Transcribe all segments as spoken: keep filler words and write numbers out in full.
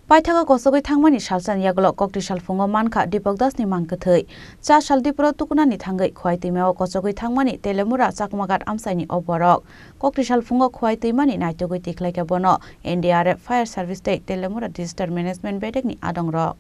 Paithago kochogwi thangmani salsani yagulo kokti salphungo mankha Dipak Das ni mang kwthwi. Cha sal dipro tukunani thangwi Khowai twimao kochogwi thangmani Telemura Chakmaghat amchaini o borok. Kokti salphungo Khowai twimani naitugwi tikhlaikha bono N D R F, Fire Service tei Telemura Disaster Management bedekni adongrok.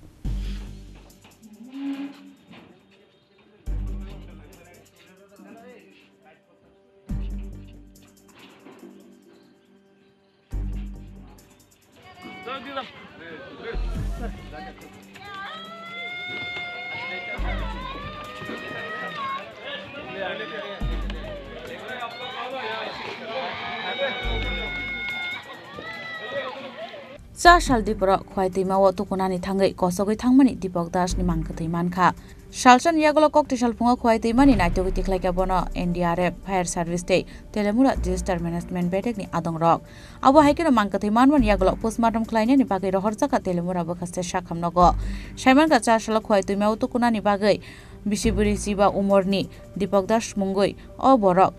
Cha sal dipro Khowai twimao tukunani thangwi kochogwi thangmani Dipak Das ni mang kwthwi mankha. Salsani yagulo kokti salphungo Khowai twimani naitugwi tikhlaikha bono N D R F, Fire Service tei Telemura Disaster Management bedekni adongrok. Abo hai kheno mang kwthwi manmani yagulo postmortem khlainani bagwi rohorjakha Telemura bwkhaste sakhamnogo. Saimankha cha salo Khowai twimao tukunani bagwi bisi bwrwi chiba umorni Dipak Das mungwi o borok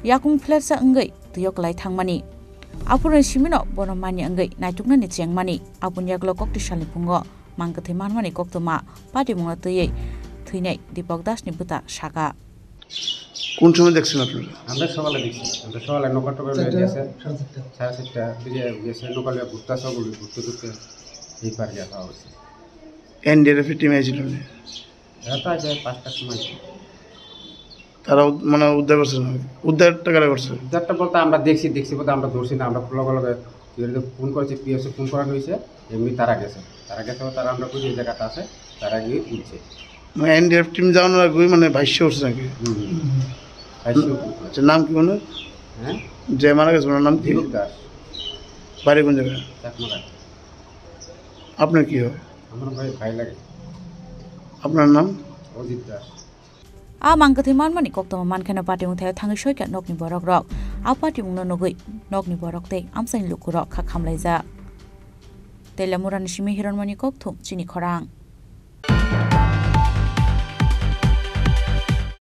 yakung phlersa wngwi twio kwlai thangmani. Aphuruni simino bono manya wngwi naituknani chengmani. Aboni yagulo kokti salni phungo mang kwthwi manmani koktwma patimungno twiwi thwinai Dipak Das ni bwta saka. কোন সময় দেখছেন আপনারা? আমরা সকালে দেখছি, আমরা সকালে নৌকা টোকা লয়ে চারটা, গেছে। সাড়ে চারটা। সাড়ে চারটা দিকে গেছে, নৌকা লয়ে ঘুরতে আসে, ওগুলো ঘুরতে ঘুরতে এই পার গিয়া খাওয়া হয়েছে। এনডিআরএফ এর টিম আইছিল না? এরা তো আছে পাঁচটার সময়। তারা উদ-, মানে উদ্ধার করছে না? উদ্ধারটা কারা করছে? উদ্ধারটা বলতে আমরা দেখছি, দেখছি বলতে আমরা ধরছি না, আমরা লগে লগে ফোন করেছি, পিএসএ ফোন করা হয়েছে, এমনি তারা গেছে, তারা গেছে, তারা আমরা খুঁজি এই জায়গাটা আছে, তারা গিয়ে তুলছে। মানে এনডিআরএফ টিম যাওয়ানোর আগেই মানে ভাসিয়ে উঠছে নাকি? হুম, হুম। ভাসিয়ে উঠছে। আচ্ছা, নাম কি ওনার? হ্যাঁ? যে মারা গেছে ওনার নাম কি? দীপক দাস। বাড়ি কোন জায়গায়? চাকমাঘাট। আপনার কি হয়? আমার ভাই, ভাই লাগে। আপনার নাম? অজিত Das. A mang kwthwi manmani koktwma mankheno patimung thaio thangwi soikha nokni borokrok. A patimungno nugwi nokni borok tei amchaini lukurok kha khamlaijak. Telemurani simi Hironmoni Kokthum, chini khorang.